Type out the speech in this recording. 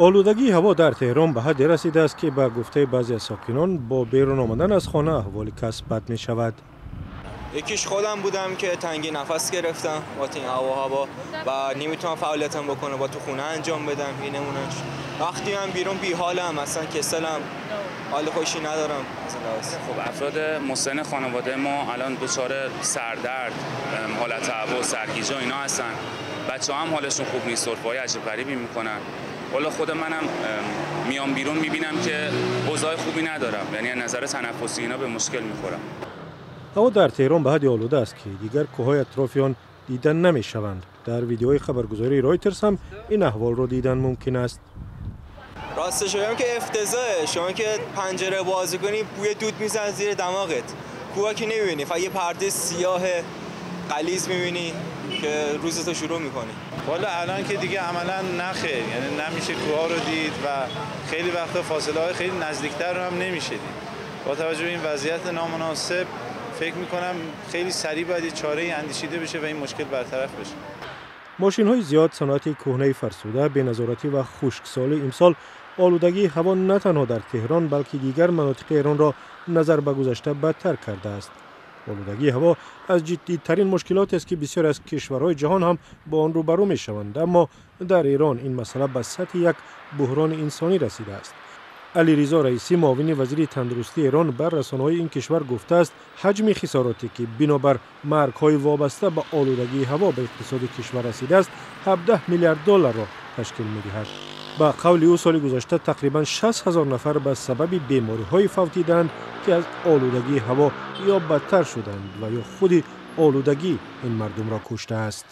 Олудагии ҳаво дар Теҳрон ба ҳадде расидааст, ки ба гуфтаи баъзе аз сокинон бо берун омадан аз хона аҳволи кас бад мешавад. یکیش خودم بودم که تنگی نفس گرفتم با این هوا و نمیتونم فعالیتم بکنم با تو خونه انجام بدم. این نمونهش. وقتی من بیرون بی حالم، اصلا کسلم، حال خوشی ندارم. خب افراد مسن خانواده ما الان دچار سردرد، حالت هوا، سرگیجه اینا هستن. بچه‌ها هم حالشون خوب نیست، سرفه‌های عجیب غریبی میکنن. والا خود منم میام بیرون میبینم که اوضاع خوبی ندارم، یعنی از نظر تنفسی اینا به مشکل میخورم. ҳаво дар Теҳрон ба ҳадди олуда аст, ки дигар кӯҳҳои атрофи он дида намешаванд. Дар видеои хабаргузории Ройтерс ҳам ин аҳволро дидан мумкин аст. راستش بگم که افتضاحه. شما که پنجره باز کنی بوی دود میزنه زیر دماغت. کوه که نمیبینی، فقط یه پرده سیاه غلیظ میبینی که روزتو شروع میکنی. والا الان که دیگه عملا نخیر، یعنی نمیشه کوه رو دید و خیلی وقتا فاصله های خیلی نزدیکتر رو هم نمیشه دید. با توجه به این وضعیت نامناسب فکر میکنم خیلی سریع باید چاره اندیشیده بشه و این مشکل برطرف بشه. ماشین‌های زیاد، صنعت کهنه فرسوده، بی‌نظارتی و خشکسالی امسال آلودگی هوا نه تنها در تهران بلکه دیگر مناطق ایران را نظر به گذشته بدتر کرده است. آلودگی هوا از جدی‌ترین مشکلات است که بسیار از کشورهای جهان هم با آن روبرو می‌شوند، اما در ایران این مسئله به سطح یک بحران انسانی رسیده است. علیرضا رئیسی، معاون وزیر تندرستی ایران، بر رسانه‌های این کشور گفته است حجم خساراتی که بنابر مرگ‌های وابسته به آلودگی هوا به اقتصاد کشور رسیده است 17 میلیارد دلار را تشکیل می‌دهد. با قول او سال گذشته تقریبا 60 هزار نفر به سبب بیماری‌های فوتیدند که از آلودگی هوا یا بدتر شدند و یا خود آلودگی این مردم را کشته است.